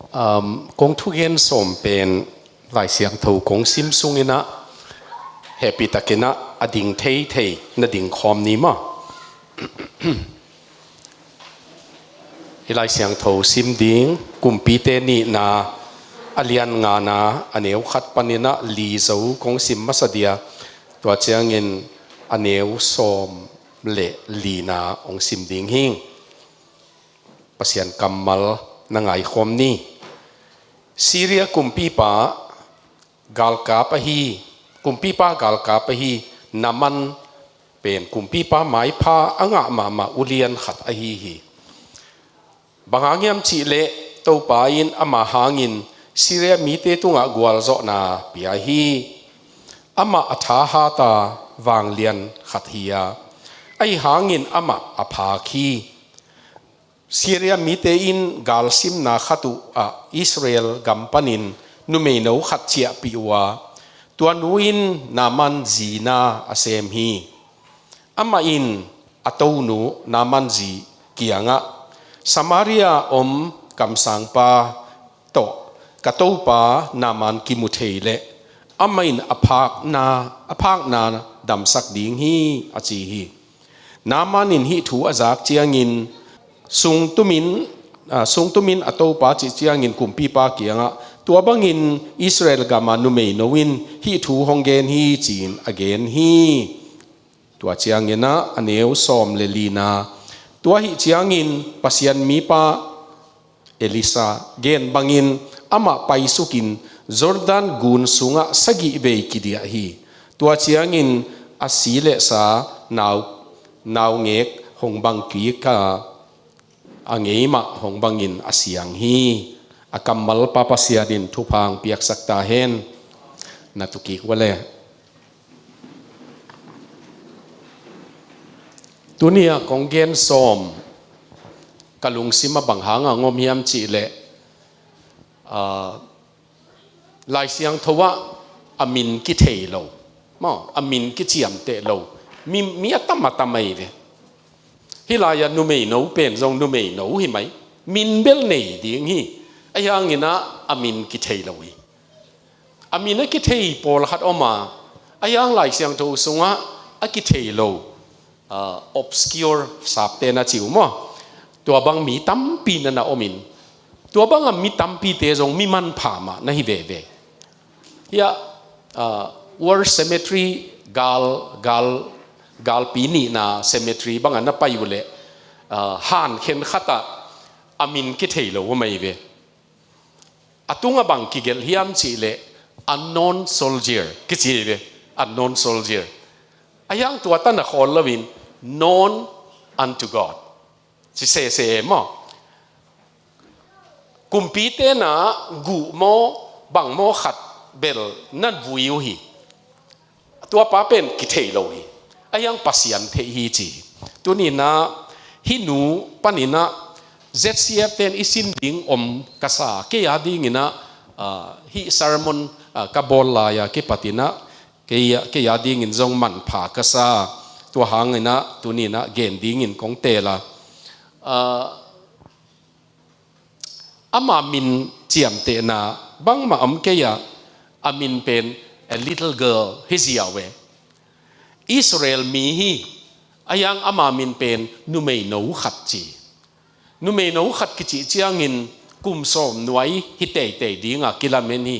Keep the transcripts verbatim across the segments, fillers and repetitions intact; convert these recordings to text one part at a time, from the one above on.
Um, kong thugen sawm pen Lai Siangtho kong sim sunginah hehpihtakinah a ding theithei na ding khawm ni maw? I Lai Siangtho sim ding Kumpite nihna a lian ngana a neu khat paninah li zo kong sim masa dia, tua ciangin a neu sawm le lina hong sim ding hing. Pasian kammal na ngaikhawm ni. Syria kumpipa galkap ahi, kumpipa galkap ahi Naaman pen kumpipa maipha a ngah mahmah ulian khat ahi hi. Bang hang hiam cihleh Topa in ama hangin Syria mite tungah gualzawhna pia hi. Amah a tha hata vanglian khat hi a, ahi hangin amah a phak hi. Syria mite in galsimna khat uh ah Israel gam panin numeino khat ciahpih uh a, tua nu in Naaman zina a sem hi. Amah in a tonu Naaman zi kiangah, Samaria om kamsangpa tawh ka topa Naaman kimu thei leh amah in a phakna, a phakna damsak ding hi, a ci hi. Naaman in hih thu a zak ciangin sungtumin, ah, sungtumin a topa cih ciangin kumpipa kiangah, tua bangin Israel gama numeino in hih thu hong gen hi, ci-in a gen hi. Tua cianginah a neu sawm le lina, tua hih ciangin Pasian mipa Elisa gen bangin amah paisukin Jordan gun sungah sagih vei kidiah hi. Tua ciangin a si le sa nau, naungek hong bang kik a, a ngei mah hong bangin a siang hi. A kammal pa Pasian in thupha hong piaksak ta hen. Na tu kik ua le. Tuni-ah kong gen sawm ka lungsim ah bang hangah hong om hiam cihleh, ah, Lai Siangtho ah a min kithei lo, maw, a min kiciamteh lo mi, mi a tam a tam ahi ve. Hih lai-ah numeino pen zong numeino hi mai, min bel nei ding hi. Ahi hanginah a min kithei lo hi. A min a kithei pawlkhat om a, ahi hang Lai Siangtho sungah a kithei lo, ah, obscure sapte na ci uh maw? Tua bang mi tampi na na omin, tua bangah mi tampite zong mi manpha mah na hi veve. Hiah, ah, War Cemetery, gal, gal, galpi nihna cemetery bangah na pai uh leh, ah, han khen khatah a min kithei lo a mai ve. A tungah bang kigelh hiam cihleh unknown soldier kici hi ve. Unknown soldier. Ahi hang tua tan a khawl loin known unto God ci sese maw? Kumpite na guh maw, bang maw khat bel na vui uh hi. Tua pa pen kithei lo hi. Ahi hang Pasian theih hi ci hi. Tuninah hih nu paninah Z C F ten i sin ding om ka sa, kei a dinginah, ah, hih sermon, ah, ka bawl lai-a kipatinah kei a, kei a dingin zong manpha ka sa. Tua hanginah tuninah gen dingin kong teel a, ah, ama min ciamtehna bangmah om kei a, a min pen a little girl hi ziau e. Israel mi hi, ahi hang ama min pen numeino khat ci. Numeino khat kicih ciangin kum sawm nuai hi teitei dinga kilamen hi.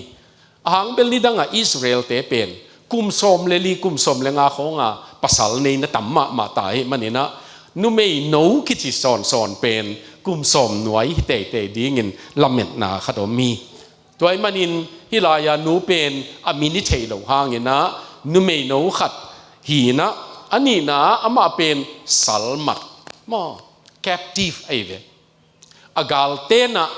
A hang bel nidangah Israelte pen kum sawm le li, kum sawm le nga khawnga pasal nei na tam mahmah ta hi maninah numeino kici sawnsawn pen kum sawm nuai hi teitei dingin lametna khat om hi. Tua ahih manin hih lai-a nu pen a min i theih loh hanginah numeino khat hi-inah, a nihna amah pen salmat maw, captive ahi ve. A gal tenah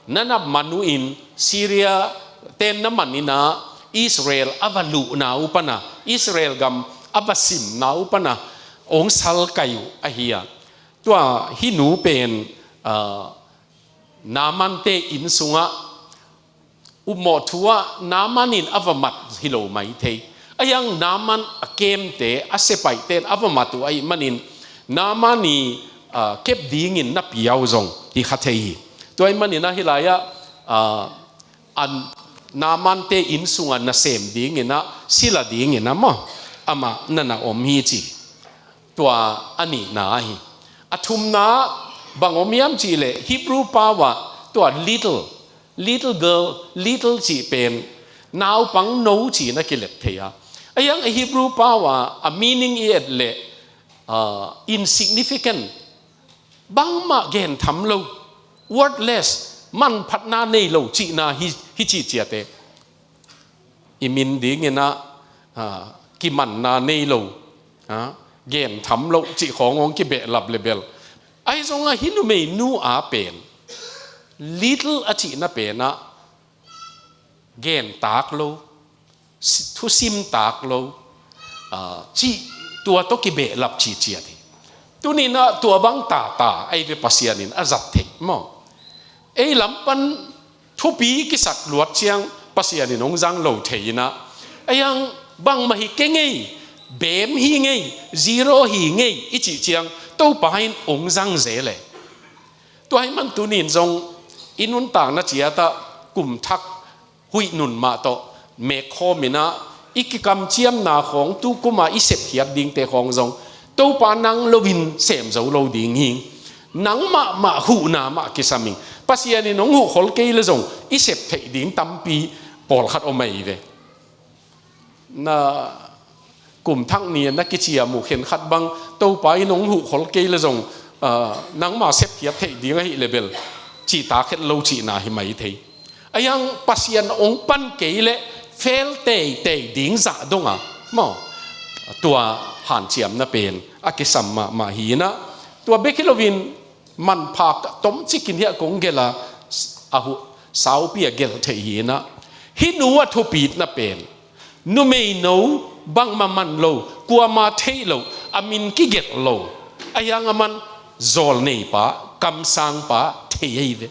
na na man uh in, Syria ten na man inah Israel a va luhna uh pana, Israel gam a va simna uh pana hong salkai uh ahi a. Tua hih nu pen, ah, Naaman te inn sungah upmawh thu ah Naaman in a va mat hi lo mai thei. Ahi hang Naaman a kemte, a sepaihte in a va mat uh ahih manin Naaman i, ah, kep dingin na piau zong hi kha thei hi. Tua ahih manin ah hih lai-ah Ah, an Naaman te inn sungah nasem dingin ah, sila dingin ah maw, amah na na om hi ci. Tua a nihna hi. A thumna bang om hiam cih leh Hebrew pau ah tua little, little girl, little cih pen naupang no ci-in a kilet thei a. A hiang a Hebrew pau ah a meaning i et leh, ah, insignificant, bangmah gentham lo, worthless, manphatna nei lo cihna hi, hi ci ciate. I min dingin ah, ah, kimanna nei lo, ah, gentham lo cih khawng hong kibehlap le bel. Ahi zongah hih numeinu a pen, little a cihna pen ah, gentak lo, si-, thusimtak lo, ah, cih tua tawh kibehlap ciciat hi. Tuni-in ah tua bang tata ahi ve, Pasian in a zat theih maw. Ei lam pan thupi kisak luat ciang Pasian in hong zang lo thei-in ah, a hiang bangmah hi kei ngei, bem hi ngei, zero hi ngei i cih ciang Topa in hong zang zel e. Tua ahih man tuni-in zong i nuntakna ciat ah kum thak huih nun mah tawh mekkhawm in ah, i kikamciamna khawng, tu kum a i sepkhiat dingte khawng zong Topa nang lo-in sem zo lo ding hi. Nang mahmah huhna mah kisam ing. Pasian in hong huhkhol kei le zong i sep theih ding tampi pawlkhat om ahi ve. Na kum thak ni-a na kiciam uh khenkhat bang, Topa in hong huhkhol kei le zong, ah, nangmah sepkhiat theih ding ahih le bel cihtak het lo cihna hi mai thei. A hiang Pasian hong pan kei leh fel teitei ding zah dong a maw, tua hanciamna pen a kisam mahmah hi-in ah, tua bek hi lo-in manpha ka tomcik in hiah kong gelh a, a hu-, saupi a gelh theih hi-in ah, hih nu a thupitna pen, numeino bangmah man lo, kuamah theih lo, a min kigelh lo, a hiang aman zawlneipa, kamsangpa thei ahi ve.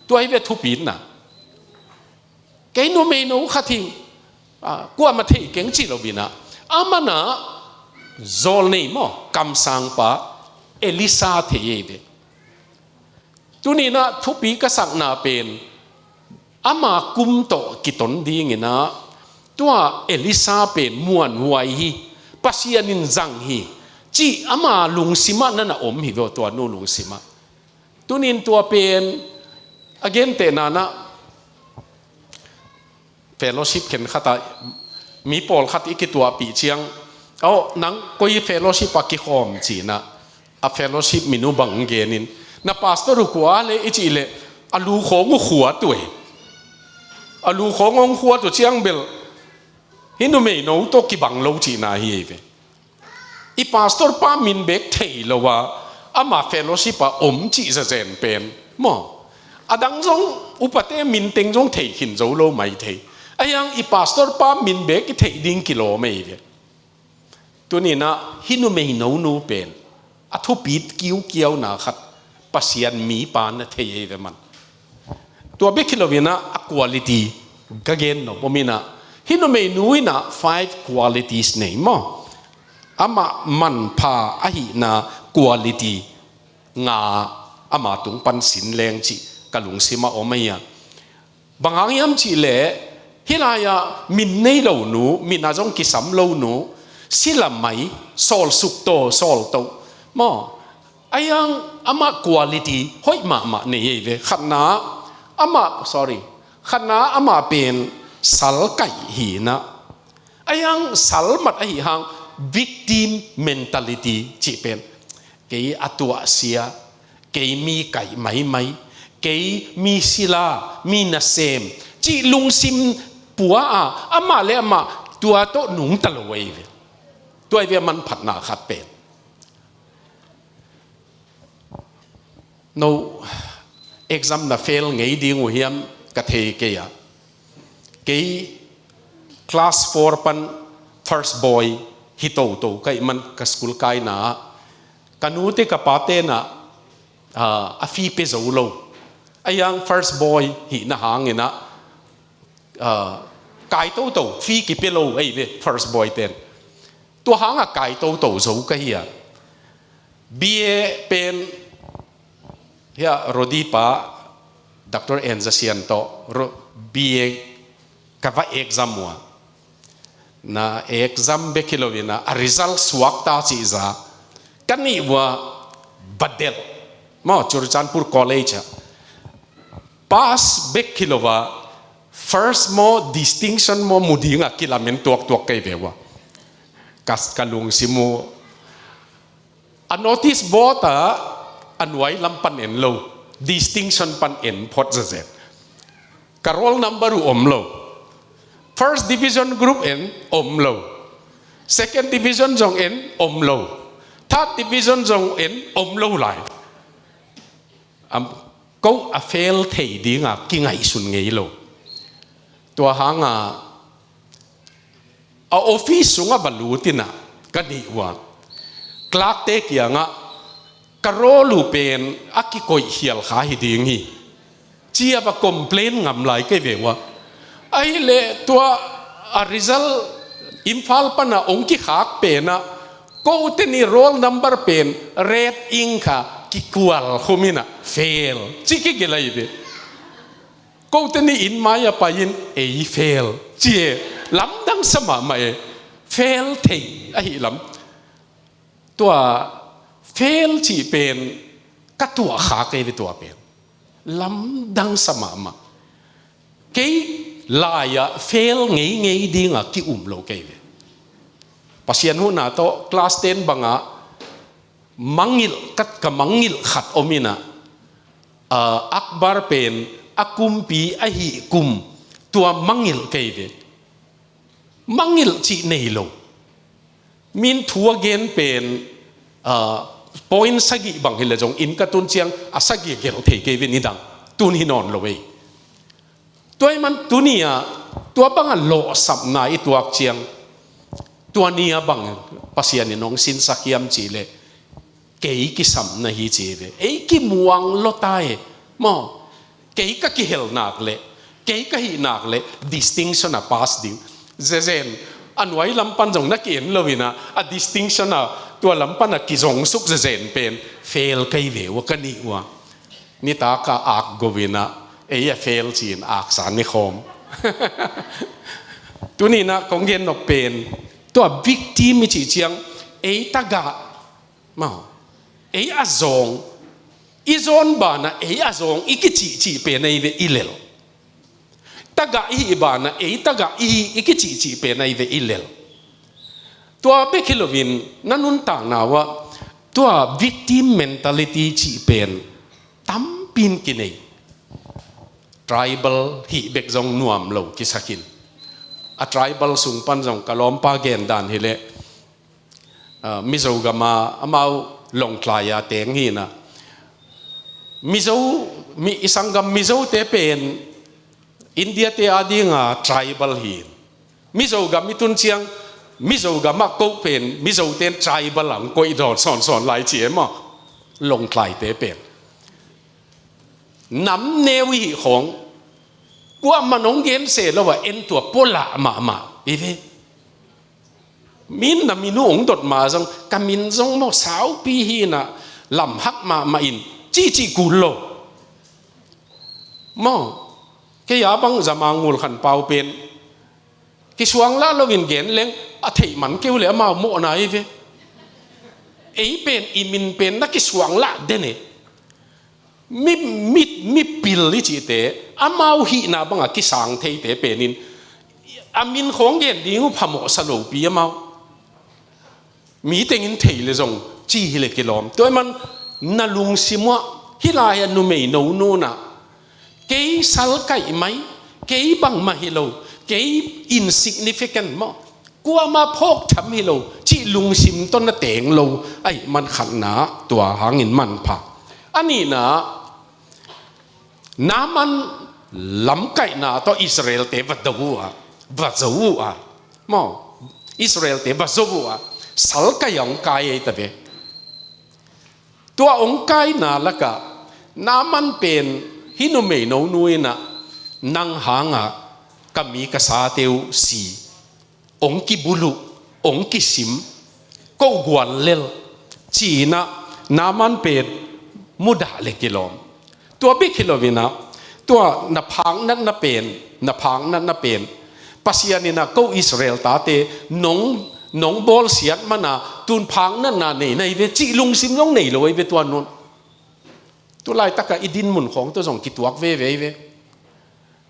Tua ahi ve thupitna. Kei numeino khat hi, ah, kuamah thei keng ci lo-in ah, aman ah zawlnei maw, kamsangpa Elisha thei ahi ve. Tuni-in ah thupi ka sakna pen, ama kum tawh kiton dingin ah, tua Elisha pen muanhuai hi, Pasian in zang hi cih ama lungsim ah na na om hi ve, tua nu lungsim ah. Tuni-in tua pen a gentehna-in ah, fellowship khenkhat ah mi pawlkhat i kituahpih ciang, "Aw, nang koi fellowship ah kikhawm?" ci-in ah, a fellowship min uh bang genin, "Na pastor uh kua le?" i cih leh, "A lu khawng uh khuat uh e." A lu khawng hong khuat uh ciang bel, hih numeino tawh kibang lo cihna hi ei ve. I pastor pa min bek thei lo a, ama fellowship ah om cih zazen pen maw, a dang zong upate min teng zong thei khin zo lo mai thei. A hiang i pastor pa min bek i theih ding kilawm ei ve. Tuni-in ah hih numeino nu pen a thupit kiukiauna khat Pasian mipa na thei ei ve man. Tua bek hi lo-in ah a quality ka gen nop om in ah, hih numeinu in ah five qualities nei maw. Amah manpha ahihna quality nga ama tung pan sin leng cih ka lungsim ah om ahi a. Bang hang hiam cih leh, hih lai-ah min nei lo nu, min ah zong kisam lo nu, sila mai, sawlsuk taw, sawlto maw. A hiang amah quality hoih mahmah nei ei ve. Khatna, amah, sorry, khatna amah pen sal kaih hi-in ah, a hiang sal mat ahi hang victim mentality cih pen, kei a tuahsia, kei mi kaih maimai, kei mi sila, mi nasem cih lungsim pua a, amah le amah tua tawh nungta lo ahi ve. Tua ahi ve a manphatna khat pen. No exam na fail ngei ding uh hiam ka thei kei a. Kei class four pan first boy hi toto ka hih man ka school kaina ah. Ka nute ka pate in ah, ah, a fee pia zo lo. A hiang first boy hihna hangin ah, ah, kai toto, fee kipia lo ahi ve first boy ten. Tua hangah kai toto zo ka hi a. B A pen, hiah Rodi pa, Doctor N Za Sian tawh ro-, B A ka va exam uh a, na exam bek hi lo in a, a result suakta cih zah ka nih uh a, va delh maw, Churachandpur College ah. Pass bek hi lo a, first maw, distinction maw mu ding a kilamen tuaktuak kei ve uh a. Ka, ka lungsim uh a, notice board ah a nuai lam pan en lo, distinction pan en phot zenzen. Ka roll number uh om lo. First division group en om lo. Second division zong en om lo. Third division zong en om lo lai. Am, ko a fail thei ding a kingaihsun ngei lo. Tua hang a, a office sungah va lut in a, ka nih uh a, clerk te kiangah ka roll uh pen a kikoih khial kha hi ding hi, ci a va complain ngam lai kei ve uh a. Ahih leh tua a result Imphal pan a hong kikhak pen ah, kote nih roll number pen red ink a kikual khum in a, fail ci kigelh ahi ve. Kote nih inn mai a pai in, ei fail ci e. Lamdang sa mahmah e. Fail thei ahih lam. Tua fail cih pen ka tuah kha kei ve tua pen. Lamdang sa mahmah. Kei lai ah fail ngeingei ding a ki-um lo kei ve. Pasian huhna tawh class ten bang ah mangngilh, ka, ka mangngilh khat om in a, ah, Akbar pen a kumpi ahih kum tua mangngilh kei ve. Mangngilh cih nei lo. Min thu a gen pen, ah, point sagih bang hi leh zong inn ka tun ciang a sagih gelh thei kei ve, nidang tun hi nawn lo ei. Tua ahih man tuni a, tua bang a lawhsapna i tuak ciang, tua ni a bang Pasian in hong sinsak hiam cih leh, kei kisam na hi ci ve. Ei kimuang lua ta e. Maw, kei ka kihel nak leh, kei ka hih nak leh, distinction a pass ding. Zenzen, a nuai lam pan zong na ki-en lo in a, a distinction a tua lam pan a kizongsuk zenzen pen fail kei ve uh a, ka nih uh a. Nitak a ak go in a, ei a fail ci-in aksa ni khawm. Tuni in a kong gen nop pen, tua victim i cih ciang, ei tagah, maw, ei a zawng, i zawn ban a ei a zawng i kicihcih pen ahi ve, i lel. Tagah i hih ban a ei tagah i hih i kicihcih pen ahi ve, i lel. Tua bek hi lo in na nuntakna uh ah tua victim mentality cih pen tampi in kinei. Tribal hih bek zong nuam lo kisak in. A tribal sung pan zong ka lawmpa gen dan hi leh, ah, Mizo gam a amau Lawngtlai a teng hi in a, Mizo, mi, i sanggam Mizo te pen India te a ding a tribal hi in. Mizo gam i tun ciang, Mizo gam ah ko pen Mizo ten tribal a hong koih dawn sawnsawn lai ci e maw. Lawngtlai te pen nam neu i hih khawng, kuamah in hong gen se lo a, en tua pua lah mahmah i ve. Min na min uh hong dot ma zong, ka min zong maw saupi hi in a, lamhak mahmah in, cihcih kul lo. Maw, kei a bang Za Mang Ngul Khan Pau pen kisuang lah lo in gen leng, a theih man kei uh leh amau mawhna hi ve. Ei pen i min pen na kisuang lah den e. Mi, mi, mipil i cihte, amau hihna bang a kisang theite pen in, a min khawng gen ding uh phamawh sa lopi amau. Mi teng in thei leh zong ci hi leh kilawm. Tua ahih man na lungsim uh ah, hih lai a numei no nu in a, kei salkaih mai, kei bangmah hi lo, kei insignificant maw, kuamah phawk tham hi lo cih lungsim tawh na teng lo ahih man khatna, tua hangin manpha. A nihna, Naaman lamkaihna tawh Israel-te va do uh a, va zo uh a, maw, Israel-te va zo uh a, salkaih a hong kai ei ta ve. Tua hong kaina lakah Naaman pen hih numei no nu in a, nang hangah ka mi ka sate uh si, hong kibulh uh, hong kisim, ko guan lel, ci-in a Naaman pen mudah leh kilawm. Tua bek hi lo in a, Tua na phaknatna pen, na phaknatna pen, Pasian in ah ko Israel tate nong, nong bawlsiat man a tun phaknatna nei na hi ve cih lungsim zong nei lo hi ve tua nun. Tu laitak a i dinmun khawng tawh zong kituak veve hi ve.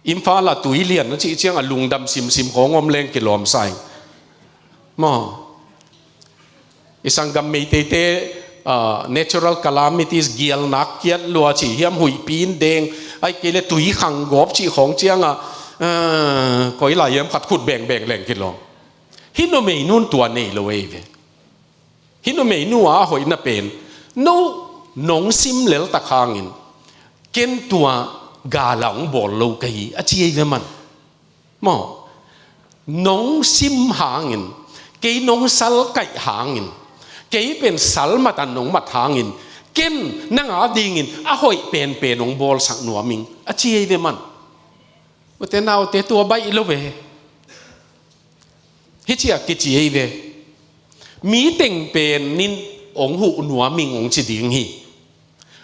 Imphal ah tui lian na cih ciang a lungdam simsim khawng om leng kilawm sa ing. Maw. I sanggam Meiteite, ah, natural calamities, gialnak kiat lua cih hiam, huihpi in deng, ahih kei leh tui khang gawp cih khawng ciang a, ah, koi lai hiam khat khut bengbeng leng kilawm. Hih numei nun tua nei lo ei ve. Hih numei nu a hoihna pen, no nong sim lel tak hangin ken tua gal a hong bawl lo ka hi a ci ei ve man. Maw, nong sim hangin, kei nong salkaih hangin, kei pen sal mat a nong mat hangin, ken nang a dingin a hoih penpen hong bawlsak nuam ing a ci ei ve man. Ute naute, tua baih lo ve. Hih ciah kici ei ve. Mi teng pen in hong huh nuam ing hong ci ding hi.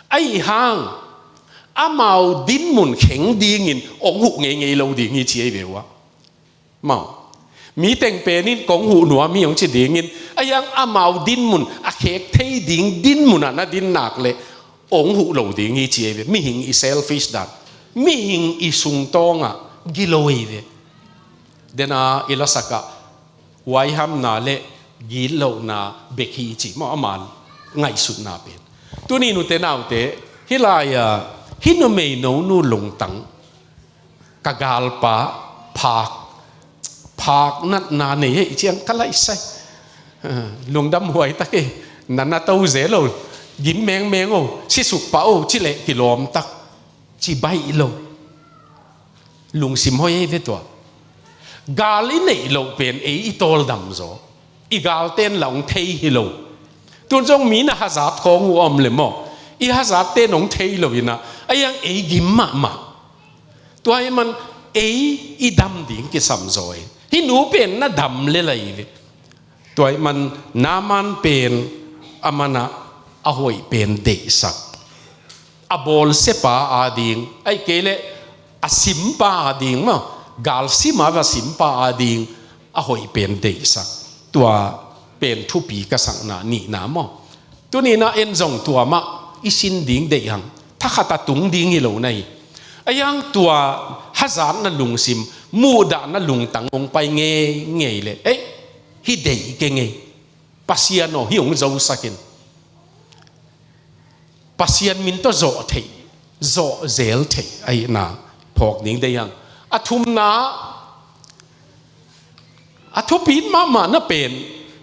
Ahih hang amau dinmun kheng dingin hong huh ngeingei lo ding hi ci ei ve uh a. Maw. Mi teng pen in kong huh nuam hi hong ci dingin, ahih hang amau dinmun a khek thei ding dinmun ah na din nak leh hong huh lo ding hi ci ei ve. Mihing i selfish dan, mihing i sungtawng ah gilo ei ve. Dena i lasak ah huaihamna le gitlohna bek hi ci maw, aman ngaihsutna pen. Tuni nute naute, hih lai-a hih numei nonu lungtang, ka galpa phak, phaknatna nei hei ciang ka laisai. Lungdam huai tak e, na na to ze lo, gim mengmeng o, sisuk pah o ci leh kilawm tak, ci baih lo. Lungsim hoih ei ve tua. Gal i neih loh pen ei i tawldam zaw. I galten la hong thei hi lo. Tun zong mi na hazat khawng uh a om le maw, i hazatte'n hong thei lo in ah, ahih hang ei gim mahmah. Tua ahih man ei i dam ding kisam zaw hi. Hih nu pen na dam le lai ve. Tua ahih man Naaman pen a man ah a hoih pen deihsak, a bawlsiapa ading, ahih kei leh a simpa ading maw, galsim a va simpa ading a hoih pen deihsak. Tua pen thupi ka sakna nihna maw. Tuni-in ah en zong tua mah i sin ding deih hang, thakhat a tung ding hi lo na hi. Ahih hang tua hazatna lungsim, muhdahna lungtang hong pai ngeingei leh, ei, hih deih kei ngei. Pasian aw, hih hong zosak in. Pasian min tawh zawh theih, zawh zel theih ahihna phawk ding deih hang. A thumna, a thupi mahmahna pen,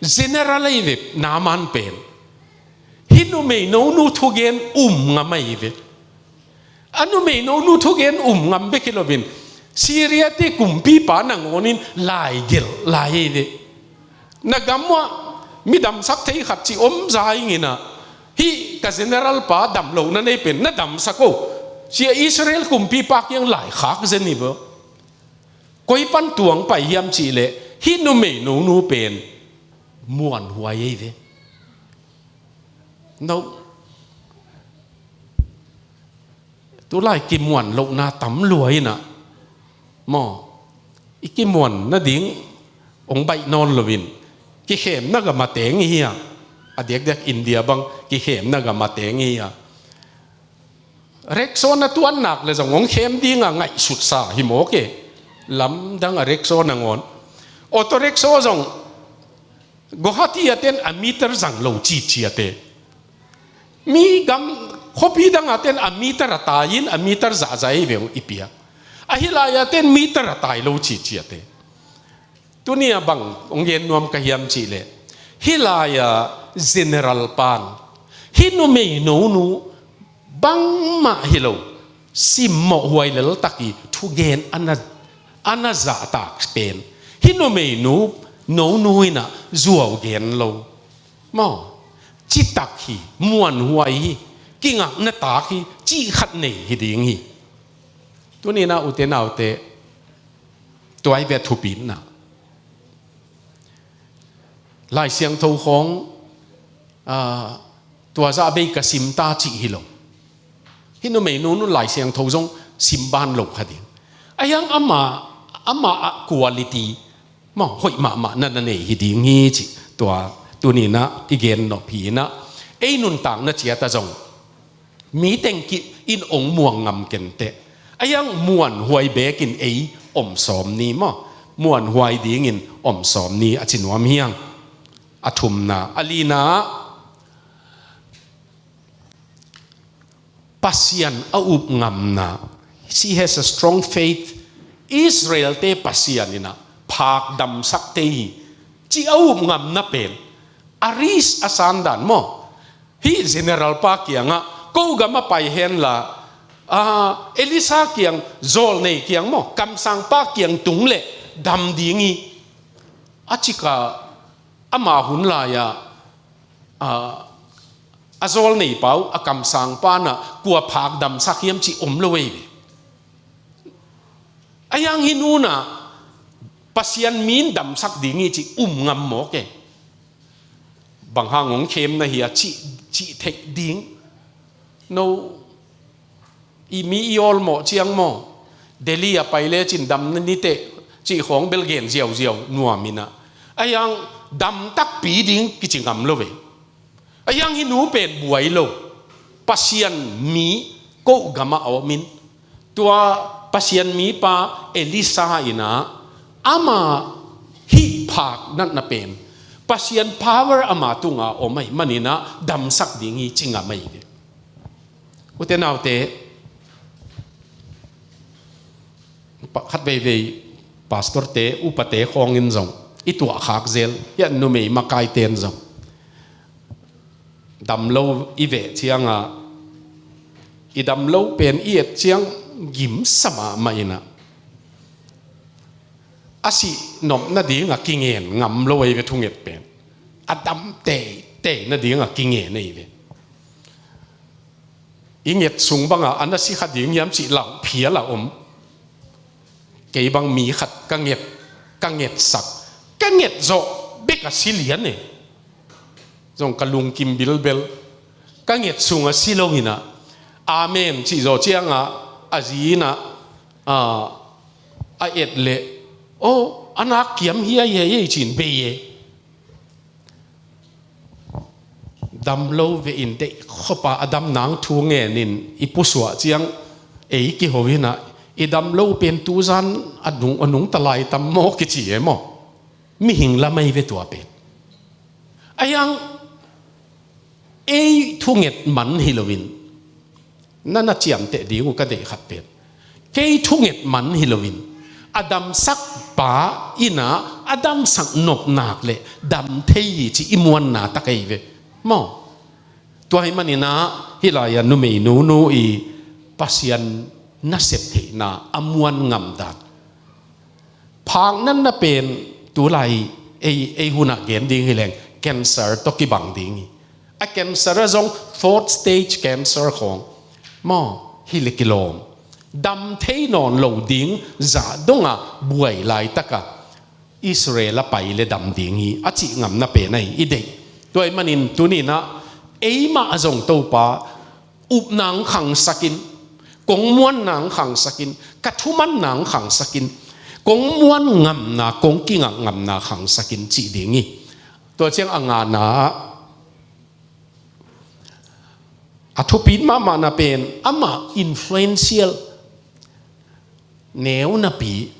general ahi ve Naaman pen. Hih numei nonu thugen um ngam ahi ve. A numei nonu thugen um ngam bek hi loin, Syria te kumpipa nangawn in laigelh lai hi ve. Na gam uah mi damsak thei khat cih om za ing in ah, hih ka general pa damlohna nei pen na damsak o. Sia Israel kumpipa kiang laikhak zen hi ve. Koi pan tuang pai hiam cih leh, hih numei nonu pen muanhuai hi ve. No. Tulai kimuan lohna tam lua in ah. Maw. I kimuan nading hong baih nawn loin, kikhemna gam a teng hi a. A diakdiak India bang kikhemna gam a teng hi a. Rickshaw na tuan nak leh zong hong khem ding a ngaihsutsa hi mawk e. Lamdang a rickshaw nangawn. Auto rickshaw zong Guwahati a ten a meter zang lo citciat e. Mi gam khuapi dang a ten a meter a tai in, a meter zahzah hi ve ung i pia. Ahi lai a ten meter a tai lo citciat e. Tuni a bang hong gen nuam ka hiam cih leh, hih lai a general pan, hih numei nonu bangmah hi lo, simmawh huai lel tak i thugen a na, a na zahtak pen, hih numei nu, nonu in ah zuau gen lo. Maw, citak hi, muanhuai hi, kingakna tak hi, cih khat nei hi ding hi. Tuni-in ah ute naute, tua hi ve a thupitna. Lai Siangtho khawng, ah, tua zah bei ka sim ta cih hi lo. Hih numei nonu Lai Siangtho zong simban lo kha ding. A hiang ama, ama a quality maw, hoih mahmah na na nei hi ding hi cih tua tuninah i gen nop hi inah, ei nuntakna ciata zong mi teng kih in ong muang ngam kenteh. A hiang muanhuai bekin ei om sawm ni maw, muanhuai dingin om sawm ni a ci nuam hiang. A thumna, a lina, Pasian a up ngamna. She has a strong faith. Israel-te Pasian inah phak damsak thei hi ci a up ngamna pen a risk a sandan maw. Hih general pa kiangah ko gam a pai henla, ah, Elisa kiang, zawlnei kiang maw, kamsang pa kiang tung leh dam ding hi a cika, ama hun lai-ah, ah, a zawlnei pau a kamsang panah kua phak damsak hiam cih om lo ei ve. A hiang hi nunah Pasian min damsak ding hi cih um ngam mawk e. Bang hang hong khem na hi a cih, cih theih ding. No, i mi i awlmawh ciang maw, Delhi a pai lecin dam na niteh cih khawng bel gen ziauziau nuam inah. A hiang dam takpi ding kici ngam lo ve. A hiang hi nu pen buai lo. Pasian mi ko gamah a omin. Tua Pasian mipa Elisa inah ama hih phak natna pen Pasian power ama tunga om ahi maninah damsak ding hi ci ngam ahi ve. Ute naute, pa-, khat veivei pastorte, upate khawngin zong i tuahkhak zel, hiah numei makaiten zong damlo i veh cianga, i damlo pen i et ciang gimsa mahmah inah, a sih nop nadinga kingen ngam lo ei ve thunget pen. A dam teitei nadinga kingen ei ve. I nget sung banga a na si kha ding hiam cih lau phial a om. Kei bang mi khat ka nget, ka ngetsak, ka nget zawh bek a si lian e. Zong ka lungkim bilbel. Ka nget sung a si lo inah, amen cih zawh cianga a zi inah, a, a et leh, oh, a nak kiam hiaihiai ei cin bei e. Damlo vein deih khopa a dam nang thu ngenin i pusuah ciang ei kiho inah, i damlo pen tuzan a nung, a nungta lai tam maw kici e maw. Mihing lam ahi ve tua pen. A hiang ei thunget man hi loin, na na ciamteh ding uh ka deih khat pen, kei thunget man hi loin a damsak pa inah a damsak nopnak le dam thei hi ci i muanna tak ahi ve maw. Tua hi maninah hih lai-a numei nunu i Pasian nasep theihna a muan ngamdan. Phak natna pen tulai ei, ei hunah gen ding hileng cancer tawh kibang ding hi. A cancer a zong fourth stage cancer khawng maw, hi le kilawm. Dam thei nawn lo ding zah donga buai laitaka Israel a pai le dam ding hi a cih ngamna pen ahi i deih. Tua ahih manin tuninah eimah a zong Topa upna hong khangsakin, kong muanna hong khangsakin, ka thumanna hong khangsakin, kong muan ngamna, kong kingak ngamna khangsakin cih ding hi. Tua ciang a ngana, a thupi mahmahna pen amah influential, neu napi,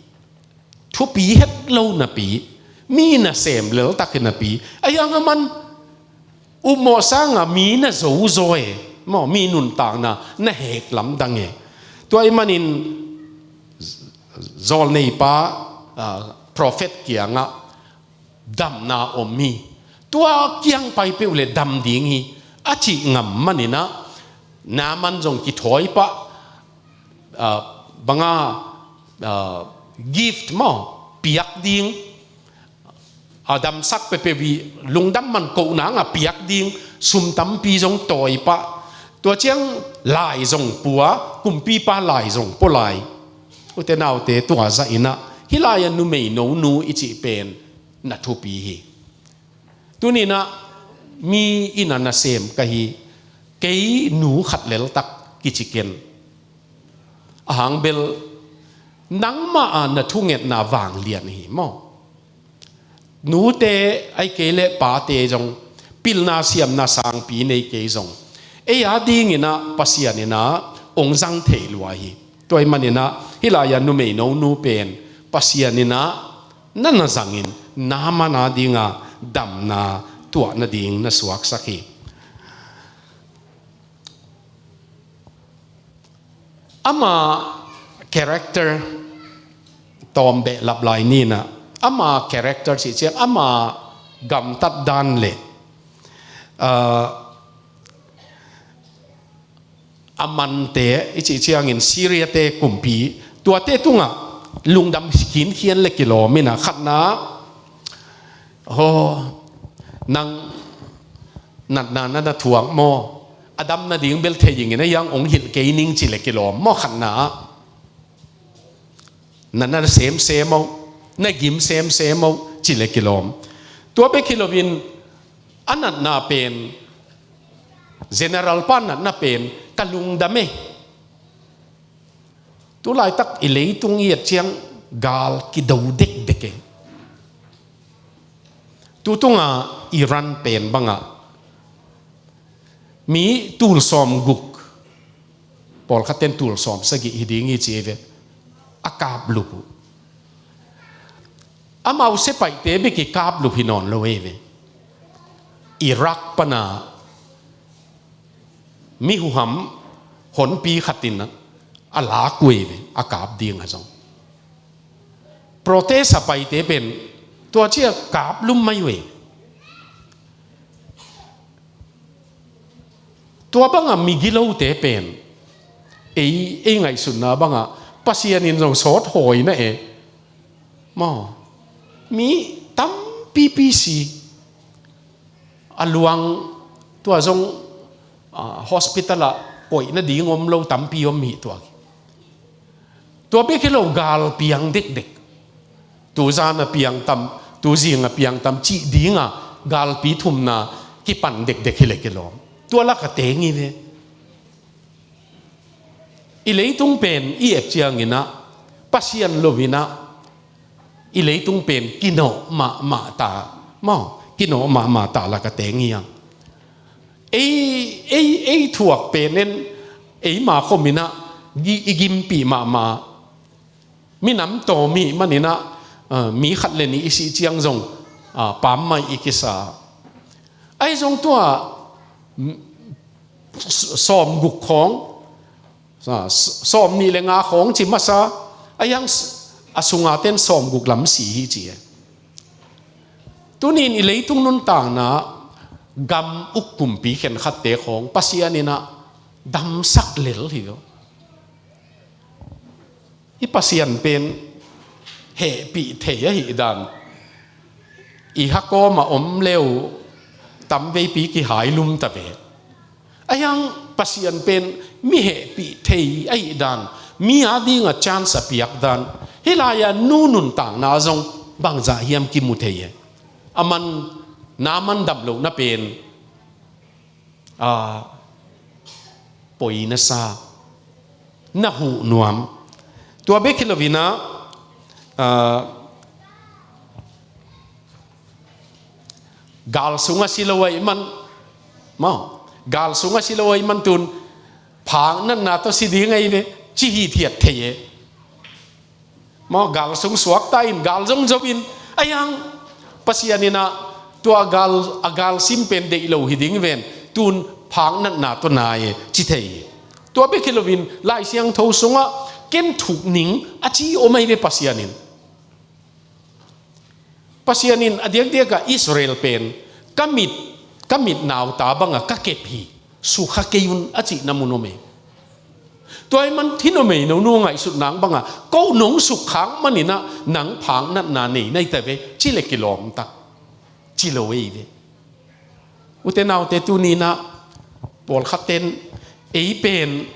thupi het lo napi, mi nasem leltak hi napi, a hiang a man upmawh sanga mi na zozaw e maw, mi nuntakna na hek lamdang e. Tua ahih manin zawlneipa, ah, prophet kiangah damna om hi. Tua kiang pai peuh le dam ding hi a cih ngam maninah Naaman zong kithawi pah, ah, banga, ah, gift maw, piak ding, a damsak peuhpeuh i lungdam man koh nanga piak ding sum tampi zong tawi pah. Tua ciang lai zong pua, kumpipa lai zong pua lai. Ute naute, tua zah inah hih lai-a numei nonu i cih pen na thupi hi. Tuninah mi inn a nasem ka hi, kei nu khat leltak kici ken. A hang bel nangmah a na thungetna vanglian hi maw? Nute ai kei le pate zong pilna siamna sangpi nei kei zong ei a dinginah Pasian inah ong zang thei lua hi. Tua ih maninah hih lai-ah numei no nu pen Pasian inah na na zangin Naaman a dinga damna tuah nading na suaksak hi. Ama character tawm behlap lai ninah ama character cih ciang ama gamtat dan le, ah, a mante i cih ciangin Syria-te kumpi tuate tungah lungdam khinkhian le kilawm inah khatna, aw, nang natna na na thuak maw? A dam nading bel thei ingin a hiang ong hilh kei ning ci le kilawm maw khatna? Na na semsem aw, na gim semsem aw ci le kilawm. Tua bek hi loin a natna pen, general pa natna pen ka lungdam e. Tulaitak i leitung i et ciang gal kido dekdek e. Tutunga Iran pen bangah mi tul sawm guk, pawlkhatten tul sawm sagih hi ding hi ci ei ve, a kaplup uh. Amau sepaihte bek i kaplup hi nawn lo ei ve. Iraq pana mi huham honpi khatin a lak uh ei ve, a kap ding a zong. Protest a paite pen tua cia kaplum mai uh ei. Tua banga migilote pen ei, ei ngaihsutna banga Pasian in zong sawt hawi na e. Maw, mi tampipi si a luang tua zong, ah, hospital ah koih nading om lo tampi om hi tua. Tua bek hi lo gal piang dekdek. Tuzan a piang tam, tuzing a piang tam cih dinga galpi thumna kipan dekdek hi le kilawm. Tua lak a teng hi ve. I leitung pen i et cianginah Pasian loinah i leitung pen kinawh mahmah ta, maw, kinawh mahmah ta lak a teng hi ang. Ei, ei, ei thuak pen en eima khominah i gimpih mahmah. Minam tawm ih maninah, ah, mi khat le nih i sih ciang zong, ah, pammaih i kisa. Ahi zong tua, mm, s-, sawm guk khawng, ah, s-, sawm nih le nga khawng ci masa, a hiang s-, a sunga ten sawm guk lam si hi ci e. Tunin i leitung nuntakna gam uk kumpi khenkhatte khawng Pasian inah damsak lel hi lo. I Pasian pen hehpih thei ahih dan i hakawm a om leu tamveipi kihai lum ta ve. A hiang Pasian pen mi hehpih thei ahih dan, mi a dinga chance a piak dan, hih lai-a nu nuntakna zong bangzah hiam kimu thei e. A man, Naaman dam lohna pen, ah, poi na sa, na huh nuam. Tua bek hi loinah, ah, gal sungah si lo ahih man, maw, gal sungah si lo ahih man tun phak natna tawh si ding ahi ve, ci hithiat thei e. Maw, gal sung suakta in, gal zong zo in, a hiang Pasian inah tua gal, a gal sim pen deih lo hi ding ven, tun phak natna tawh nai e, ci thei hi. Tua bek hi loin Lai Siangtho sungah ken thuk ning a ci om ahi ve Pasian in. Pasian in a diakdiakah Israel pen ka mit, ka mit nauta bangah ka kep hi, sukha kei un a cihna mun om e. Tua ih man thin om ei, no nu ngaihsut nang bangah ko nong sukkhak maninah nang phak natna nei nai ta ve, ci le kilawm tak, ci lo ei ve. Ute naute tuninah pawlkhatten ei pen,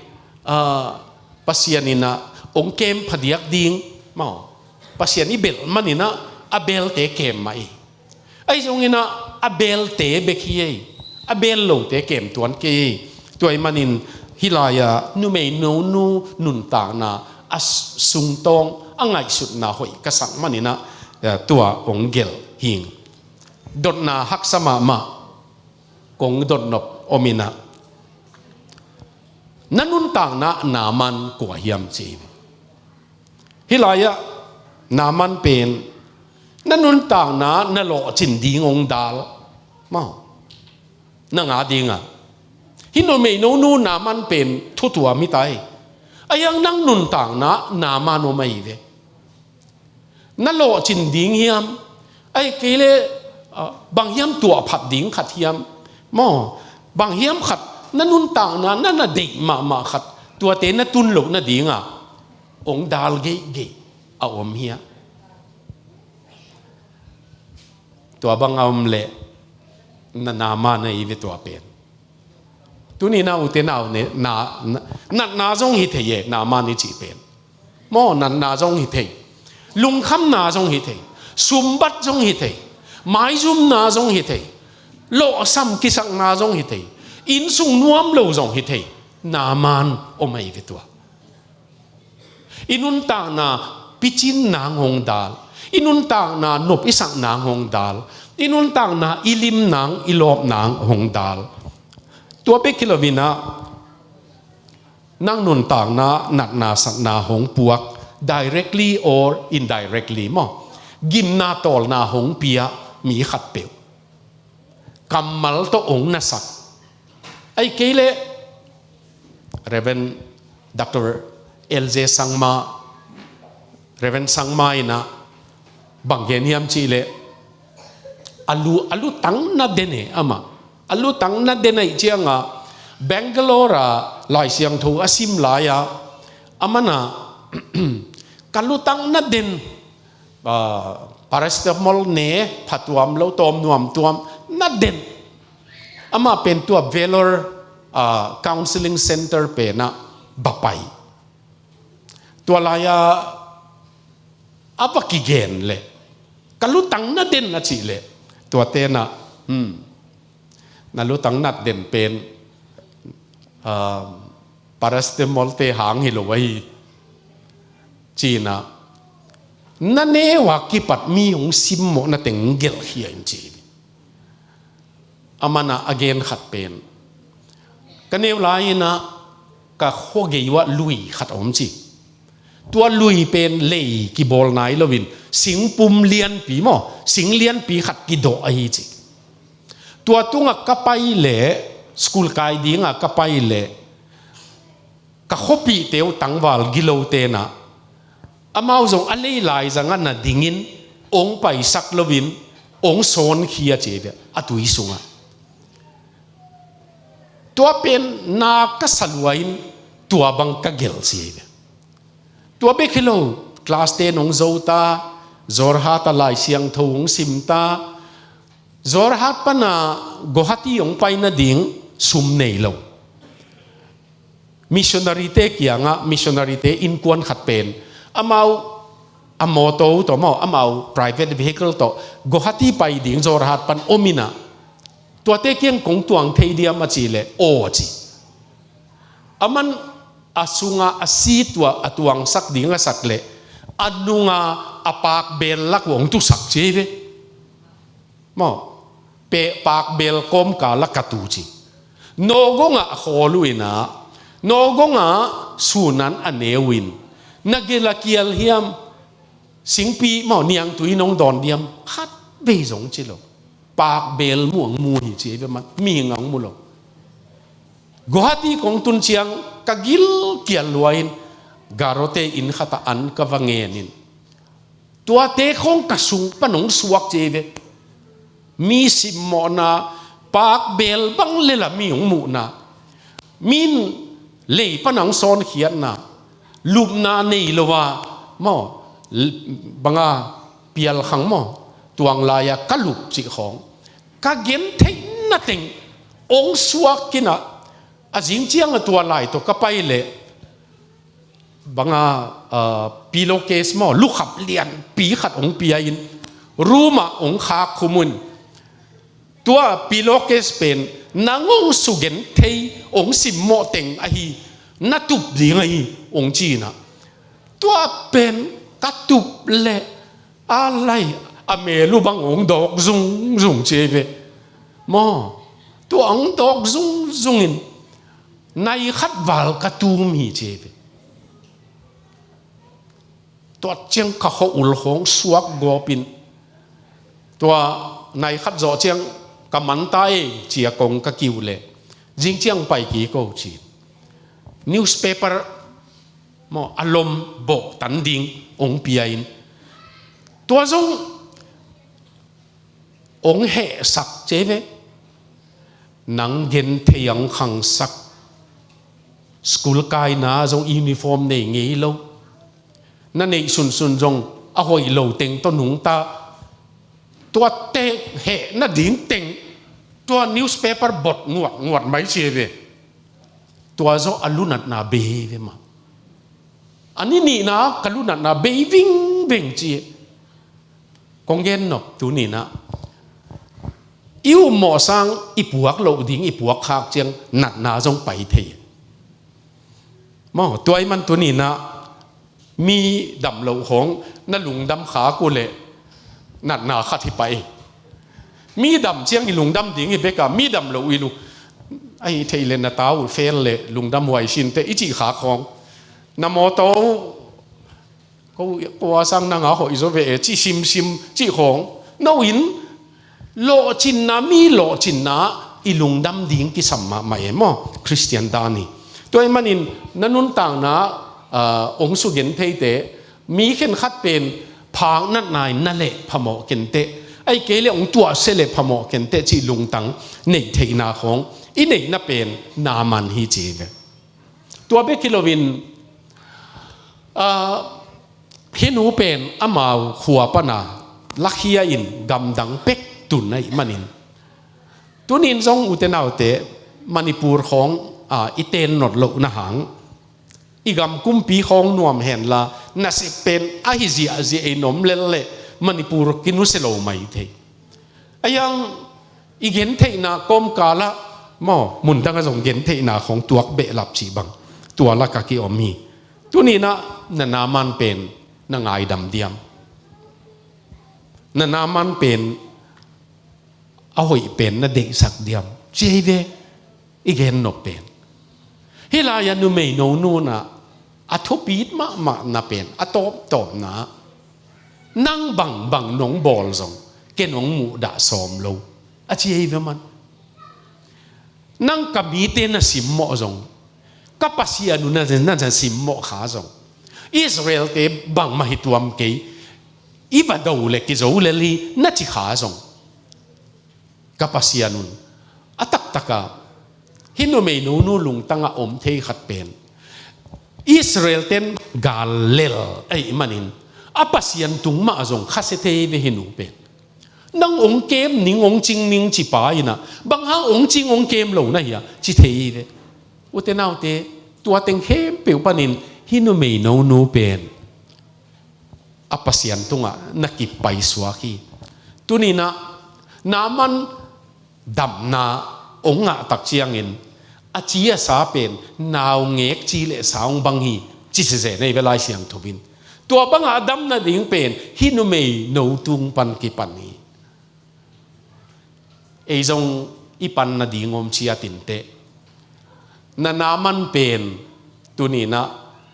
ah, Pasian inah ong kem phadiak ding, maw, Pasian i belh maninah a belte kem mah ei. Ahi zonginah a belte bek hi ei, a bel lote kem tuan kei ei. Tua ih manin Hih lai-ah numei nonu nuntakna a sungtawng a ngaihsutna hoih ka sak maninah, eh, tua hong gelh hing. Dotna haksa mahmah kong dotnop ominah, na nuntakna Naaman kua hiam ci hi. Hih lai-ah Naaman pen na nuntakna na lawhcin ding hong dal maw? Na nga dinga hih numei nonu Naaman pen thutuam hi ta hi. A hiang nang nuntakna Naaman om ahi ve. Na lawhcin ding hiam? Ahi kei leh, ah, bang hiam tuahphat ding khat hiam maw? Bang hiam khat na nuntakna na na deih mahmah khat, tuate na tun loh nadinga hong dal geihgeih a om hiam? Tua bang a om leh na Naaman ahi ve tua pen. Tuni na ute nau ne, na, na, natna zong hi thei e, Naaman i cih pen. Maw, natna zong hi thei. Lungkhamna zong hi thei. Sumbat zong hi thei. Maizumna zong hi thei. Lawhsam kisakna zong hi thei. Innsung nuam lo zong hi thei. Naaman om ahi ve tua. I nuntakna picin nang hong dal. I nuntakna nop i sak nang hong dal. I nuntakna i lim nang, i lawp nang hong dal. Tua bek hi loinah, nang nuntakna natna satna hong puak, directly or indirectly maw? Gimna tawlna hong pia mi khatpeuh. Kammal tawh hong nasak. Ahi kei leh Reverend Doctor L J Sangma, Reverend Sangma inah bang gen hiam cih leh, a lu, a lutang na den e amah. A lutang na den ahih cianga Bangalore ah Lai Siangtho a sim lai-a, amanah ka lutang na den, ah, paracetamol ne phatuam lo, tawm nuam tuam na den. Amah pen tua Vellore, ah, Counseling Center penah va pai. Tua lai-a a va kigen leh, ka lutang na den a cih leh, tua tenah, hmm, na lutang nat den pen, ah, paracetamol te hang hi lo ahi, cinah, na neu a kipat mi hong simmawh na teng gelhkhia in ci hi. Amanah a gen khat pen, ka neu lai-inah ka khuagei uah lui khat a om ci. Tua lui pen lei kibawl nai loin singpum lianpi maw, sing lianpi khat kidawh ahi ci. Tua tungah ka pai leh, school kai dingah ka pai leh, ka khuapihte uh tangval gilo tenah, amau zong a lei laizangah na dingin hong paisak loin hong sawnkhia ci hi ve, a tui sungah. Tua pen na ka sa lua-in tua bang ka gelh ci hi ve. Tua bek hi lo, class ten hong zo ta, Jorhat ah Lai Siangtho hong sim ta, Jorhat pana Guwahati hong pai nading sum nei lo. Missionary te kiangah, missionary te innkuan khat pen, amau a mawtaw tawh maw, amau private vehicle tawh Guwahati pai ding Jorhat pan om inah, tuate kiang kong tuang thei diam a cih leh, aw ci. Aman a sungah a si tua a tuangsak ding a sak leh, a nunga a pakbel lak uh hong tusak ci hi ve. Maw, peh pakbel kawmkal ah ka tu ci. Nawgawngah a khawl uh inah, nawgawngah sunan a ne uh in, na gelh a kial hiam, singpi maw, niangtui nong dawn diam, khat vei zong ci lo. Pakbel muang mu hi ci hi ve, man mihing ang mu lo. Guwahati kong tun ciang ka gilkial lua-in Garo te inn khatah an ka va ngen in, tuate khawng ka sung pan hong suak ci hi ve. Mi simmawhna, pakbel bang lela mi hong muhna, min lei pan hong sawnkhiatna, lupna nei lo a maw, banga pialkhang maw, tuang lai-a ka lup cih khawng, ka gen theihna teng hong suak kinah, a zing ciangah tua lai tawh ka pai leh, banga, ah, pillowcase maw, lukhap lianpi khat hong pia-in, room ah hong khak khum un. Tua pillowcase pen nang hong sugen thei, hong simmawh teng ahi, na tup ding ahi, hong ci-in ah. Tua pen ka tup leh a lai a mel uh bang hong dawk zungzung ci ei ve. Maw, tua hong dawk zungzung in nai khat val ka tum hi ci ei ve. Tua ciang ka khua ul khawng suak gawp in, tua nai khat zawh ciang ka man ta ei ci-a kong ka kiu leh, zing ciang pai kik o ci. Newspaper maw, a lom bawh tan ding hong pia in, tua zong hong hehsak ci ei ve. Nang genthei hong khangsak, school kaina zong uniform nei ngei lo, na neih sunsun zong a hoih lo teng tawh nungta, tua teng heh nading teng tua newspaper bot nguat nguat mai ci ei ve. Tua zawh a lunatna bei ve mah. A ni nihna ka lunatna bei vingveng ci. Kong gen nop tuni-in ah, i upmawh sang i puak loh ding, i puak khak ciang natna zong pai thei. Maw, tua ahih man tuni-in ah mi dam loh khawng na lungdam khak uh leh natna khat hi pah ei. Mi dam ciang i lungdam ding hi bek a, mi dam loh i lung, ahih theih leh na ta uh fail leh lungdam huai sin teh i cih khak khawng, na mawtaw uh, ko, ko a sang nang a hoih zaw ve e, cih simsim cih khawng, no in lawhcinna, mi lawhcinna i lungdam ding kisam mahmah e maw, Khristian dan hi. Tua ahih manin na nuntakna, ah, hong sugen theite, mi khenkhat pen phak natna in na leh phamawh kenteh, ahih kei leh hong tuahsia leh phamawh kenteh cih lungtang neih theihna khawng i neihna pen Naaman hi ci ve. Tua bek hi loin, ah, hih nu pen amau khua pana lakhia in gamdang pek tun ahih manin, tuni-in zong ute naute, Manipur khawng, ah, i ten not lohna hang, i gam kumpi khawng nuam henla, nasep pen ahi ziahziah i nuam lel leh Manipur kinusia lo mai thei. Ahi hang i gentheihna kawmkalah maw, mundang ah zong gentheihna khawng tuak behlap cih bang, tua lakah ki-om hi. Tuni-in ah na Naaman pen na ngaidam diam? Na Naaman pen a hoih pen na deihsak diam? Ci ei ve, i gen nop pen. Hih lai-ah numei no nu in ah a thupi mahmahna pen, a tawptawpna, nang bangbang nong bawl zong ken hong muhdah sawm lo, a ci ei ve man. Nang ka mite na simmawh zong, ka Pasian uh na, na, na simmawh kha zong, Israel-te bangmah hi tuam kei, i va do leh kizo lel hi na ci kha zong, ka Pasian un a taktakah hih numei no nu lungtangah om thei khat pen, Israel-ten gal lel ahih manin a Pasian tung mah zong khasia thei ve hih nu pen. Nang hong kem ning, hong cing ning ci pa in ah, bang hang hong cing hong kem lo na hia, ci thei ve. Ute naute, tua teng khempeuh panin hih numei no nu pen a Pasian tungah na kip paisuak hi. Tuni-in ah Naaman damna hong ngah tak ciangin a ci a sa pen naungek ci leh sa hong bang hi, ci sese nei ve Lai Siangtho in. Tua bangah a dam nading pen hih numei no tung pan kipan hi. Ei zong i pan nading om ciat inteh. Na Naaman pen tuni-in ah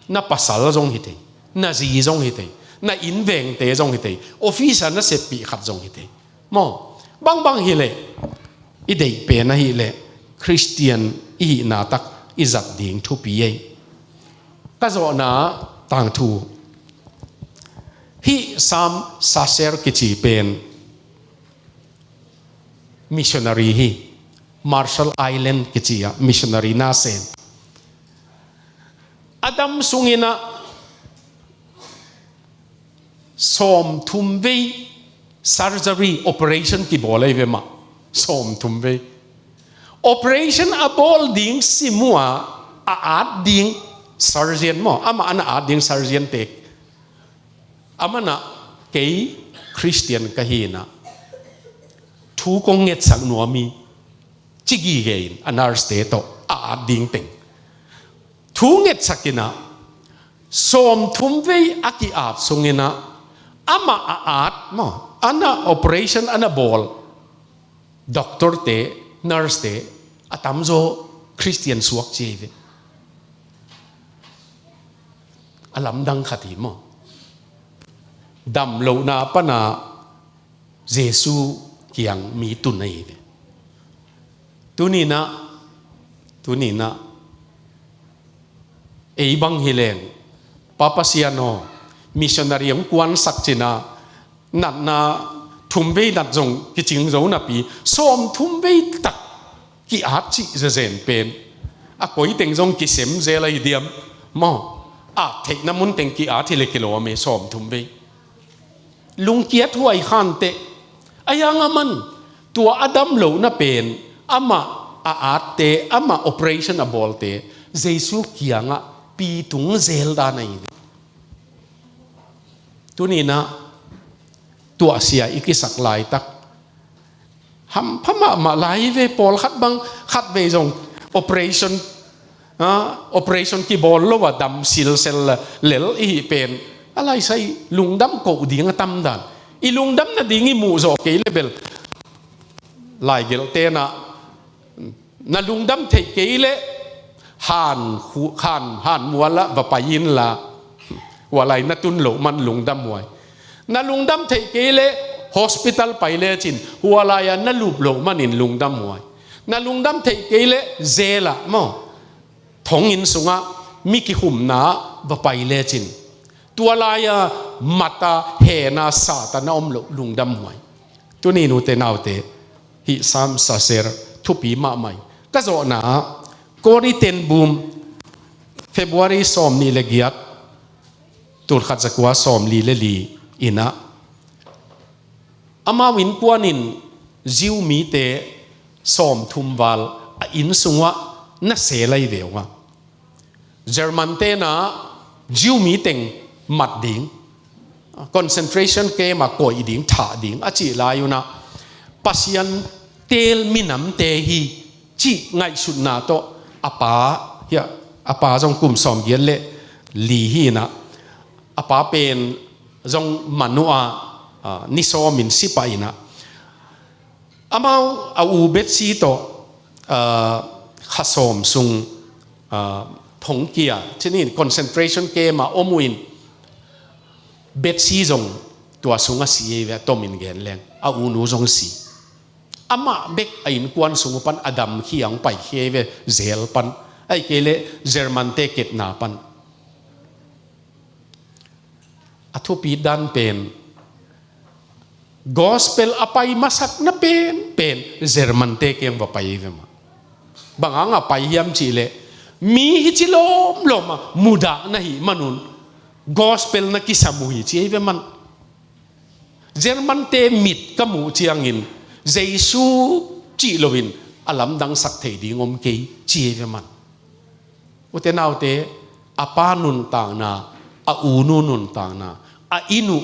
na pasal zong hi thei, na zi zong hi thei, na innvengte zong hi thei, office-a na seppih khat zong hi thei. Maw, bangbang hi leh, i deih pen ahih leh Khristian i hihna tak i zat ding thupi ei. Ka zawhna tangthu, hih Sam Sasser kici pen missionary hi, Marshall Island kici ah missionary na sem. A dam sungin ah sawmthum vei surgery, operation kibawl ei ve mah. Sawmthum vei. Operation a bawl ding sim uh a, a at ding surgeon maw, amah a na at ding surgeon-te, amah in ah kei Khristian ka hi in ah, thu kong ngetsak nuam hi, ci gige in a nurse-te tawh a at ding teng. Thu ngetsak in ah, sawmthum vei a ki-at sung in ah, amah a at maw, a na operation a na bawl doctor-te, nurse-te a tamzaw Khristian suak ci hi ve. A lamdang khat hi maw. Damlohna pan a Jesu kiang mi tun ahi ve. Tuni-in ah, tuni-in ah, ei bang hi leng, Pa Pasian aw, missionary hong kuansak cin a, natna thum vei nat zong kicing zo napi, sawmthum vei tak ki-at cih zezen pen a koi teng zong kisem zel ahi diam? Maw, at theihna mun teng ki-at hi leh kilawm e, sawmthum vei. Lungkiat huai khanteh. Ahi hang aman, tua a damlohna pen, amah a atte, amah operation a bawlte Jesu kiangah pitung zel dan ahi. Tuni-in ah tuahsia i kisak laitak hampha mahmah lai hi ve. Pawlkhat bang khatvei zong operation, ah, operation kibawl lo a dam silsel lel i hih pen, a laisai lungdam koh ding a tamdan. I lungdam nading i muh zawh kei leh bel, laigelhte in ah, na lungdam theih kei leh han, han, han mual ah va pai inla, hua lai na tun loh man lungdam huai. Na lungdam theih kei leh hospital pai lecin, hua lai-ah na lup loh manin lungdam huai. Na lungdam theih kei leh jail ah maw, thonginn sungah mi kikhumna ah va pai lecin, tua lai-a mat a, hen a, sat a na om loh lungdam huai. Tuni, nute naute, hih Sam Saser thupi mahmah hi. Ka zawhna ah, Corrie ten Boom, February sawmnih le giat, tulkhat zakua sawmli le li in ah, amau innkuan in Jew mite sawmthum val a inn sungah na sel ahi ve ung a. German-te in ah Jew mi teng mat ding, concentration camp ah koih ding, thah ding a cih lai un ah, Pasian teel minamte hi cih ngaihsutna tawh a pa, hiah, a pa zong kum sawmgiat le li hi in ah, a pa pen zong man uh a, ah, ni sawmin si pah in ah, amau a u Betsie tawh, ah, kha sawm sung, ah, thongkia, cih ni, concentration camp ah om uh in, Betsie zong tua sungah si hi ve, a tomin gen leng, a u nu zong si. Amah bek a innkuan sung uh pan a dam khia hong paikhia hi ve, jail pan, ahih kei leh German-te ketna pan. A thupit dan pen, gospel a pai masakna pen, pen German-te kiang va pai hi ve mah. Bang hang a pai hiam cih leh, mi hici lawmlawm a mudah na hih man un, gospel na kisam uh hi ci hi ve mah. German-te mit ka muh ciangin, Jesu cih loin a lamdangsak thei ding om kei ci hi ve mah. Ute naute, a pa nuntakna, a u nu nuntakna, a inn uh,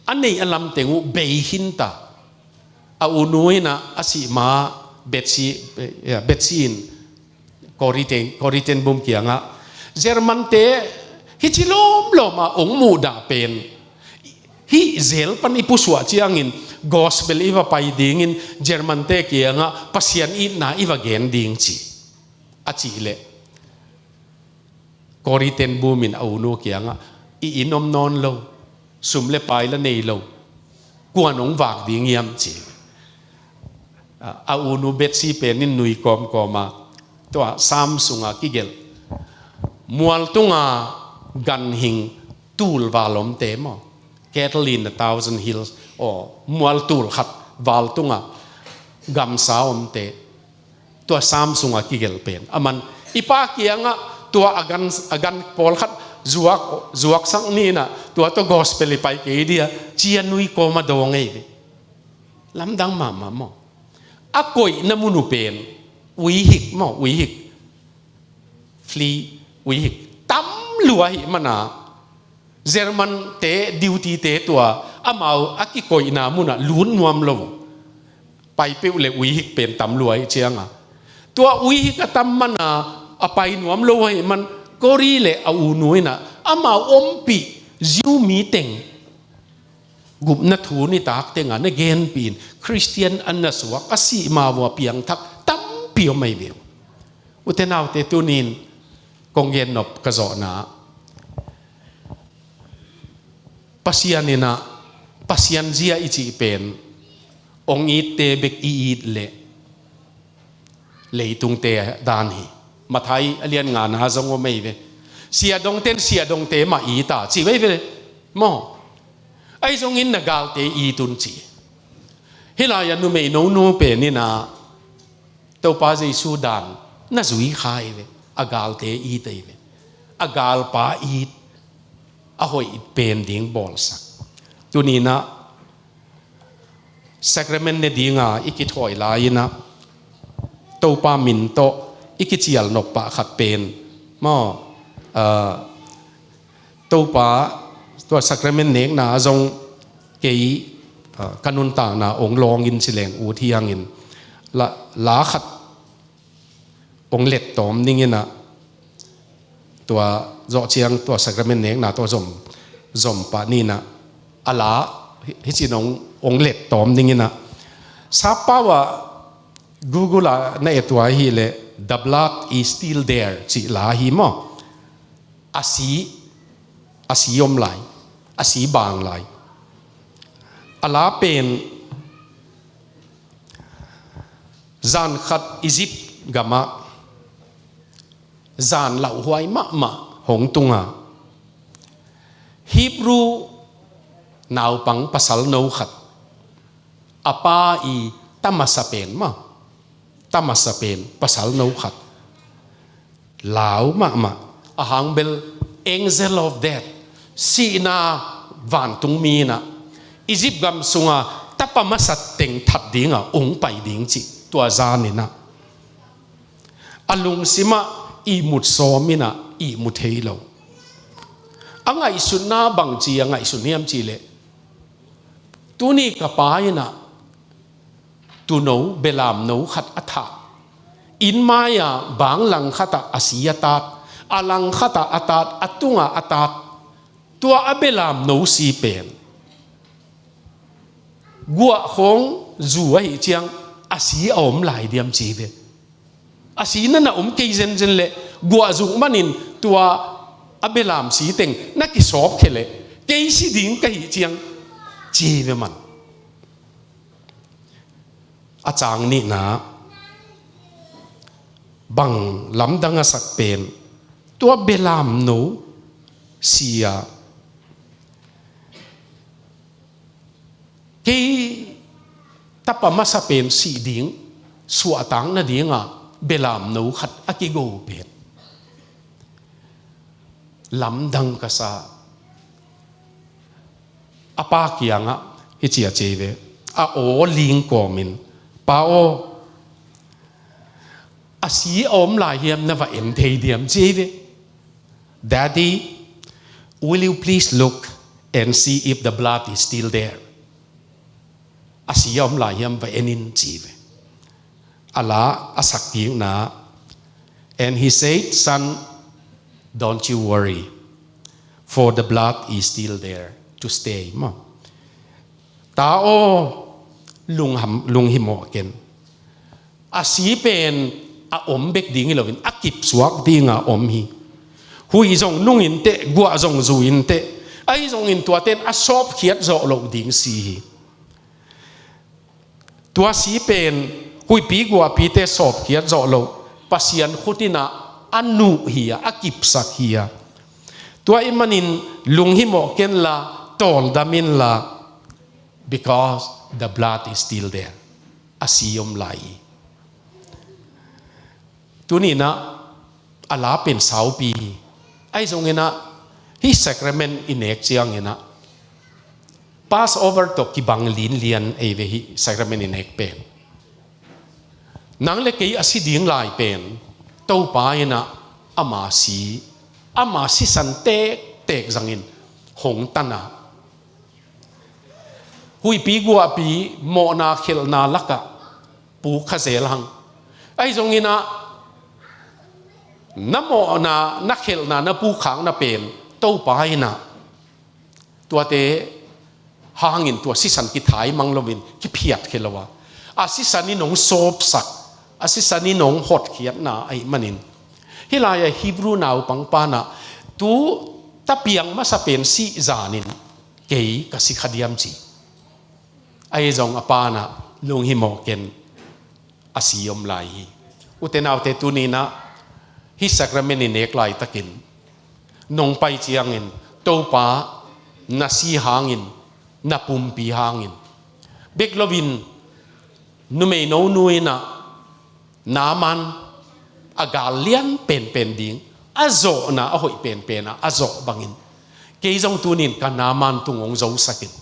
a neih a lam teng uh bei khin ta. A u nu in ah, a sih ma, Betsie, eh, Betsie in, Corrie ten, Corrie ten Boom kiangah, German-te hici lawmlawm a hong muhdah pen, hih jail pan i pusuah ciangin, gospel i va pai dingin, German-te kiangah Pasian itna i va gen ding ci. A cih leh, Corrie ten Boom in a u nu kiangah, i inn om nawn lo, sum le pai la nei lo, kua'n hong vak ding hiam ci. A, a u nu Betsie pen in nui kawmkawm a, tua Sam sungah kigelh, mual tunga ganhing tul val omte maw, Cattle in a Thousand Hills, aw, mual tul khat val tunga gamsa omte, tua Sam sungah kigelh pen. Aman, i pa kiangah tua a gan, a gan pawlkhat zuak, zuaksak ni in ah, tua tawh gospel i pai kei dia, ci-a nui kawm a dawng hi ve. Lamdang mahmah maw. A koihna mun uh pen, uihik maw, uihik. Flea, uihik tam lua ahih man a, German-te duty-te tua amau a kikoihna mun ah lut nuam lo. Pai peuh le uihik pen tam lua ahih cianga, tua uihik a tam mana a pai nuam lo ahih man, Kori le a u nu inah amau ompih Jew mi teng gupna thu nitak tenga na genpih in Khristian an na suak, a sih ma vua piangthak tampi om ahi ve uh. Ute naute, tunin kong gennop ka zawhna, Pasian inah, Pasian zia i cih pen ong itte bek i it leh leitungte dan hi. Mathai a lian ngana zong om ahi ve. Siahdongten siahdongte mah ita ci vei ve maw? Ahi zongin na galte it un ci. Hih lai-ah numei nonu pen inah Topa Jesu dan na zui kha ahi ve. A galte it ahi ve. A galpa it, a hoih pen ding bawlsak. Tuninah sacrament ne dinga i kithawi lai-inah Topa min tawh i kicial nop pah khat pen maw, ah, Topa, tua sacrament nekna zong kei, ah, ka nuntakna ong lawngin ci leng ut hi hangin la, la khat ong let tawm dinginah, tua zawh ciang tua sacrament nekna tawh zom, zom pah ninah, a la hi, hi cin ong, ong let tawm dinginah, sappau ah Google ah na et uh ahih leh, The Blood Is Still There cih la hi maw? A si, a si om lai, a si bang lai. A la pen zan khat Egypt gamah zan lauhuai mahmah hong tunga, Hebrew naupang pasal no khat, a pa i tamasa pen maw, tamasa pen pasal no khat, lau mahmah, a hang bel angel of death, sihna vantungmi inah Egypt gam sunga tapa masat teng that dinga ong pai ding cih tua zaninah a lungsimah ihmut sawm inah ihmu thei lo. A ngaihsutna bangci a ngaihsun hiam cihleh, tuni ka pa inah tuuno, belamno khat a thah, inn mai-a bang langkhatah a si a tat, a langkhatah a tat, a tungah a tat, tua a belamno si pen guah khawng zu ahih ciang a si a om lai diam ci ve. A si na na om kei zenzen leh guah zuk manin tua a belam si teng na kisawpkhia leh kei si ding ka hih ciang ci ve man. A cang nihna, bang lamdang a sak pen, tua belamno si-a kei tapa masa pen sih ding, suahtak nadinga belamno khat a kigo pen lamdang ka sa. A pa kiangah hih ci a ci ve, a aw ling kawmin, "Pa aw, a si a om lai hiam, na va en thei diam?" ci ve. "Daddy, will you please look and see if the blood is still there? A si a om lai hiam, va en in," ci ve. A la a sak kikna, "And he said, 'Son, don't you worry, for the blood is still there to stay,'" maw. "Ta aw, lungham, lunghimawh ken. A si pen a om bek ding hi loin a kipsuak dinga om hi. Huih zong nung inteh, guah zong zu inteh. Ahi zongin tuaten a sawpkhiat zawh loh ding si hi. Tua si pen huihpi guahpite sawpkhiat zawh loh, Pasian khut inah a nuh hi-a, a kipsak hi-a. Tua ahih manin lunghimawh kenla, tawldam inla, because the blood is still there." A si om lai hi. Tuninah a la pen saupi hi. Ahi zonginah hih sacrament i nek cianginah Passover tawh kibang linlian ei ve hih sacrament i nek pen. Nang le kei a si ding lai pen Topa inah ama si, ama sisan tektek zangin hong tana, huihpi guahpi mawhna khelhna lakah puk kha zel hang. Ahi zongin ah na mawhna, na khelhna, na pukkhakna pen Topa in ah tuate hangin tua sisan kithaimang loin kiphiatkhia lo a, a sisan in hong sawpsak, a sisan in hong hotkhiatna ahih manin, hih lai-ah Hebrew naupangpa in ah tu tapiang masa pen sih zanin kei ka si kha diam ci. Ahi zong a pa in ah lunghimawh ken a si om lai hi. Ute naute, tuni-in ah hih sacrament i nek laitakin nong pai ciangin Topa na si hangin, na pumpi hangin, bek loin numei nonu in ah Naaman a gal lian penpen ding, a zawhna a hoih penpen ah a zawh bangin, kei zong tuni-in ka Naaman tung hong zosak in,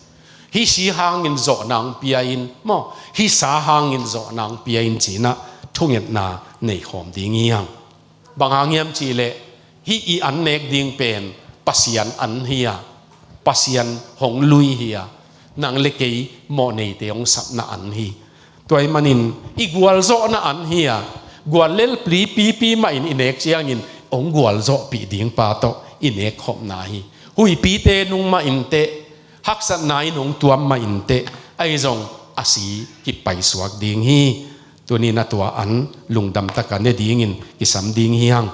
hih si hangin zawhna hong pia in maw, hih sa hangin zawhna hong pia in ci-in ah thungetna nei khawm ding hi hang. Bang hang hiam cih leh hih i an nek ding pen Pasian an hi a, Pasian hong lui hi a, nang le kei mawhneite hong sapna an hi. Tua ahih manin i gualzawhna an hi a, gual lel pipi mah in i nek ciangin hong gualzawhpih ding pa tawh i nek khopna hi. Huihpite nung mah inteh, haksatna in hong tuam mah inteh, ahi zong a si kipaisuak ding hi. Tuni-in ah tua an lungdam takin ne dingin kisam ding hi hang.